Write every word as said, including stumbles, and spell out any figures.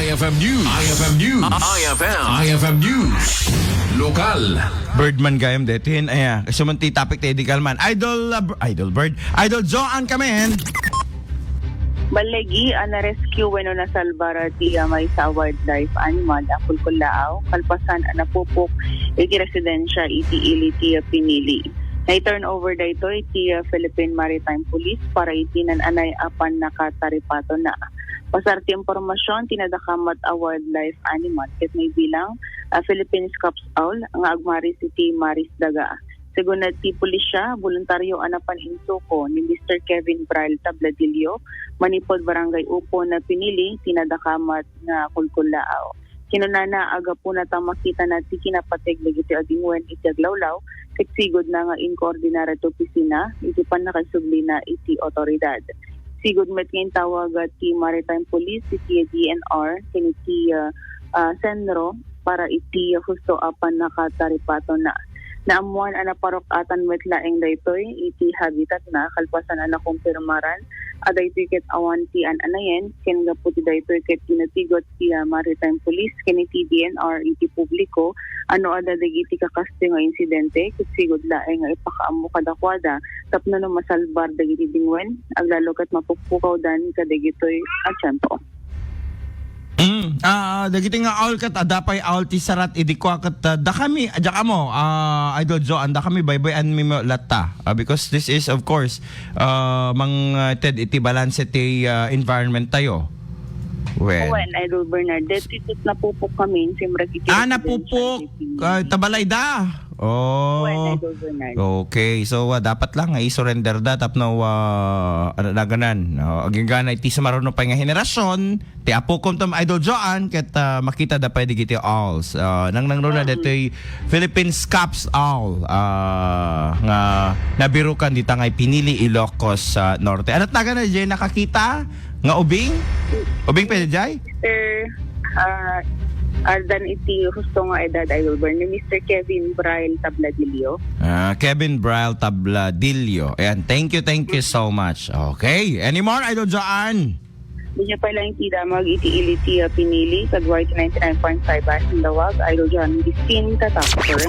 I F M News. I F M News. I F M. I F M News. Lokal. Birdman gayam detin. Aya, kasu man ti topic ti Idol man. Idol, uh, Br-, Idol Bird. Idol Joan kami. Ballegi a na-rescue wenno nasalbar ti, ah, maysa a wildlife animal a kulkullaaw, kalpasan a napupok iti residensia iti ili ti, ah, pinili. Na-turn over daytoy iti, ah, Philippine Maritime Police para iti nan-anay a pannakataripatonna. Pasar ti impormasyon, ti nadakamat a wildlife animal ket naibilang a Philippine Scops Owl nga agmaris iti Maris Daga. Segun ti pulisya, boluntaryo a napan insuko ni Mister Kevin Brian Tabladillo, manipud Barangay Upon na pinili ti nadakamat nga kulkullaaw. Kinunana a gapuna ta makitana ti kinapateg dagiti agingwen iti aglawlaw, ket sigud na nga inkoordinar ti opisina iti pannakaisublina iti otoridad. Sigud met nga intawag ti Maritime Police iti D N R ken iti, ah, ah, senro para iti husto a pannakataripatonna. Naammuan a naparuk-atan met laeng daytoy iti habitatna kalpasan a nakumpirmaran a daytoy ket awan ti an-anayen ken gapu ti daytoy ket tinutigot ti, ah, Maritime Police ken iti D N R iti publiko a no adda dagiti kakastoy nga insidente ket sigud laeng nga ipakaammo kadakuada tapno no masalbar dagiti dingwen, aglalo ket mapukpukawdan kadagitoy a tiempo. Mm. Ah, dagiti nga owl ket adda pay owl ti sarat idi kua ket, ah, dakami, diak ammo, ah, Idol Joan, dakami baybay-anmi met latta. Ah, because this is, of course, ah, mang, ah, ted iti balanse ti, ah, environment tayo. Wen. Wen, Idol Bernard. Deti ket napupok kami, simrek iti Ah, residential napupok. iti Ah, tabalay da. Oh. Wen, Idol Bernard. Okay. So, ah, dapat lang nga i-surrender da tapno, ah, ano na ganan. Oh, agingga na iti sumaruno pay nga henerasyon, ti apokom tom Idol Joan, ket, ah, makita da pay digiti owls. Ah, nangnangruna Mm. detoy Philippine Scops Owl, ah, nga nabirukan dita nga pinili Ilocos, ah, Norte. Ano taga na, Jay, nakakita? Nga ubing? Ubing pwede, Jay? Sir, ah, aldan iti husto nga edad, Idol Bern, ni Mister Kevin Brian Tabladillo. Ah, Kevin Brian Tabladillo. Ayan, thank you, thank you so much. Okay, any more, Idol Joan? Di niya pala yung damag iti ili ti, ah, pinili, kadwa iti ninety-nine point five Basindawag, Idol Joan, Distin, Tatak, Forum.